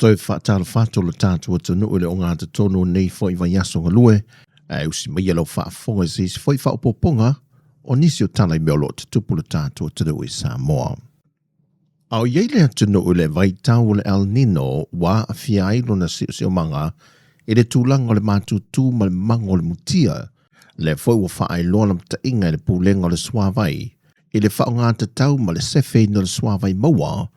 Toe faatalofa atu lo tatou atunuu i le ogatotonu o nei foi vaiaso galue, ae usi maia lau faafofoga i se isi foi faaopoopoga o nisi o tala i mea o lo o tutupu lo tatou atunuu i Samoa. A o i ai le atunuu i le vaitau o le El Nino ua aafia ai lona siosiomaga i le tulaga o le matutu ma le mago o le mutia, lea foi ua faailoa lamata'iga e le Pulega o le Suavai i le faaaogatatau ma le sefeina o le suavai maua,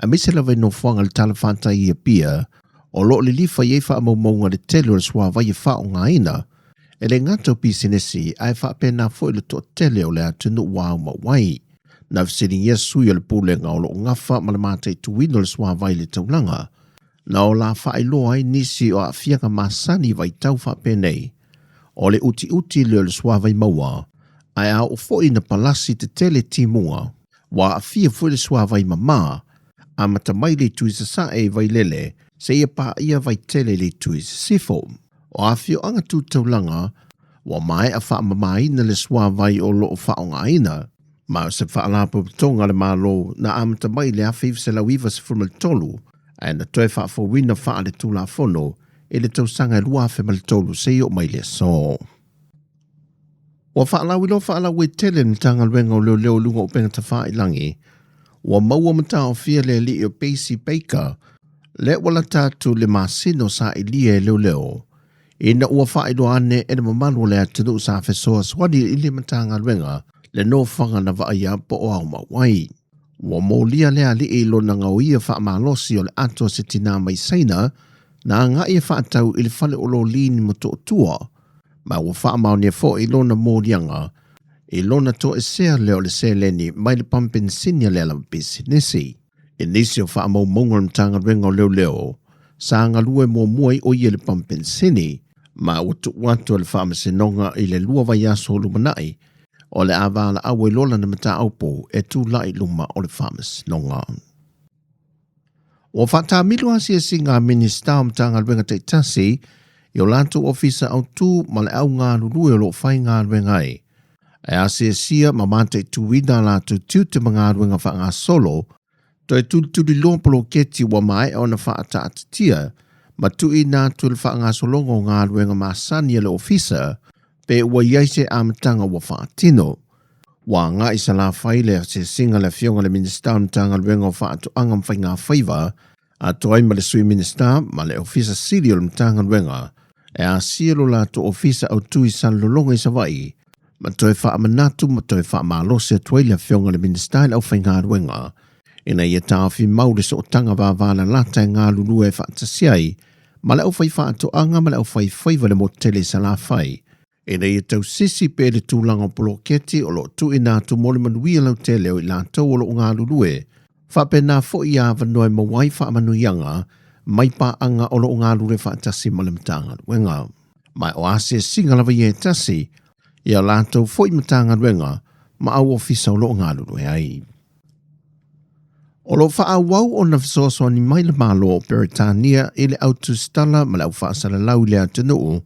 aemaise lava i nofoaga i le talafatai i Apia, o lo o lilifa i ai faamaumauga i le tele o le suavai e faaaogaina e le gata o pisinisi ae faapena foi le toatele o le atunuu ua aumau ai. Na fesiligia sui o le Pulega o lo o gafa ma le mataituina o le suavai i le taulaga, na o la faailoa ai nisi o aafiaga masani i vaitau faapenei, o le utiuti lea o le suavai maua, ae a oo foi ina palasi tetele timuga, ua aafia foi le suavai mamā, amata mai le itu i sasae i Vailele seia paia Vaitele i le itu i sisifo. O afioaga tu taulaga ua maea faamamaina le suavai o lo o faaaogaina, ma o se faalapotopotoga a le Malo na amata mai i le 1993 ae na toe faafouina faaletulafono i le tausaga e 2003 seia oo mai i le aso. Ua faalauiloa faalauaitele le Matagaluega o Leoleo i luga o upega tafailagi, ua maua ma taofia le alii o Pacey Baker, lea ua lata atu i le masina o sailia e leoleo, ina ua faailoa ane e le mamalu o le atunuu sa fesoasoani i le Matagaluega le nofoaga na vaaia po o aumau ai. Ua molia le alii i lona gaoia faamalosi o le ato a se tinā mai Saina na agai e faatau i le fale o Lolini Motootua, ma ua faamaonia foi lona moliaga i lona toesea lea o le seleni mai le pamu penisini a le ala pisinisi. I nisi o faamaumauga o le Matagaluega o Leoleo, sa galue muamua ai o ia i le pamu penisini, ma ua tuu atu e le Faamasinoga i le 2 vaiaso o lumanai o le a valaau ai loa lana mataupu e tulai i luma o le Faamasinoga. Ua faatamilo asiasiga a Minisita o Matagaluega taitasi i o latou ofisa autū ma le au galulue o lo o faigaluega ai, e asiasia ma mataituina a latou tiute ma galuega faagasolo, toe tulituliloa poloketi ua maea ona faataatitia ma tuuina atu i le faagasologa o galuega masani a le ofisa pe ua i ai se amataga ua faatino. Ua agai i Salafai le asiasiga a le Afioga i le Minisita o le Matagaluega o Faatoaga ma Faigafaiva, atoa ai ma le Sui Minisita ma le Ofisa Sili o le Matagaluega e asia lo latou ofisa autū i Salelologa i Savaii, ma toe faamanatu ma toe faamalosi atu ai le Afioga i le Minisita i le aufaigaluega ina ia taofi mau le sootaga vavalalata e galulue ai faatasi ai ma le aufaifaatoaga ma le aufaifaiva i le motu tele i Salafai, ina ia tausisi pea i le tulaga o poloketi o lo o tuuina atu mo le manuia lautele o i latou o lo o galulue, faapena foi ia avanoa e maua ai faamanuiaga mai paaga o lo o galulue faatasi ma le Matagaluega. Ma o asiasiga lava ia e tasi i a latou foi Matagaluega ma au ofisa o lo o galulue ai. O lo o faaauau ona fesoasoani mai le Malo o Peretania i le au tusitala ma le au faasalalau i le atunuu,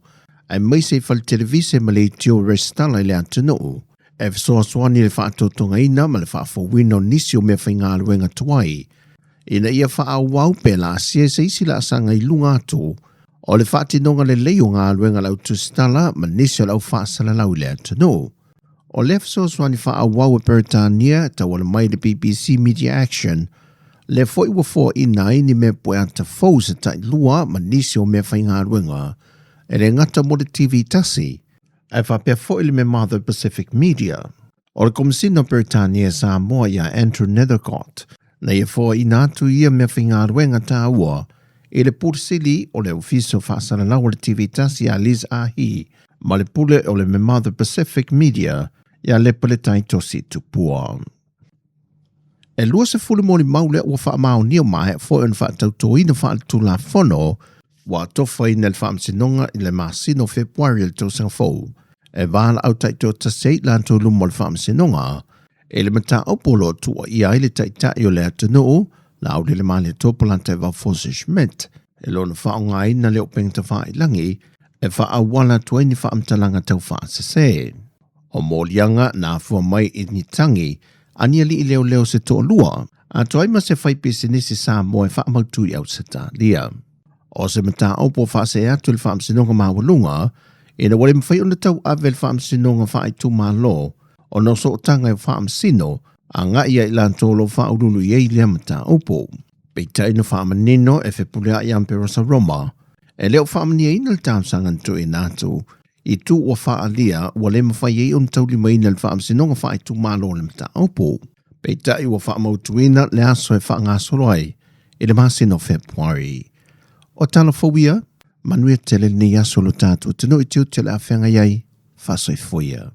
aemaise i fale televise ma leitio resitala i le atunuu, e fesoasoani i le faatotogaina ma le faafouina o nisi o meafaigaluega tuai, ina ia faaauau pe laasia i se isi laasaga i luga atu o le faatinoga lelei o galuega a le au tusitala ma nisi o le au faasalalau i le atunuu. O lea fesoasoani faaauau e Peretania e tauala mai i le BBC Media Action, lea foi ua foaina ai ni mea pueata fou se tailua ma nisi o meafaigaluega e le gata mo le TV tasi, ae faapea foi le mea Mother Pacific Media. O le Komesina o Peretania e Samoa ia Andrew Nethercott, na ia foaina atu ia meafaigaluega taua i le Pule Sili o le Ofisa o Faasalalau o le TV tasi ia Liz Ahi ma le Pule o le Mother Pacific Media ia Lepaletai Tosi Tupua. E 20 molimau lea ua faamaonia maea foi ona faatautoina faaletulafono ua atofaina e le Faamasinoga i le masina o Fepuari o le tausaga fou e valaau taitoatasi ai i latou luma o le Faamasinoga i le mataupu o lo o tuuaia ai le Taitai o le atunuu Laaulialemalietoa Polataivao Fosi Schmidt i lona faaaogaina le upega tafailagi e faaauala atu ai ni faamatalaga tau faasese. O moliaga na afua mai i ni tagi a ni alii leoleo se toalua. Atoa ai ma se faipisinisi Samoa e faamautu i Ausetalia. O se mataupu ua faasee atu i le Faamasinoga Maualuga, ina ua le mafai ona tauave e le Faamasinoga Faaitumalo ona o sootaga e faamasino agai ia i latou o lo o faauluulu i ai lea mataupu. Peitai na faamanino e Fepuleai Amperosa Roma, e le o faamanuiaina le talosaga na tuuina atu i itu ua faaalia ua le mafai ai ona taulimaina e le Faamasinoga Faaitumalo le mataupu. Peitai ua faamautuina le aso e faagasolo ai i le masina o Fepuari. O tala fou ia, manuia tele lenei aso lo tatou atunuu i tiute o le a feagai ai, faasoifua ia.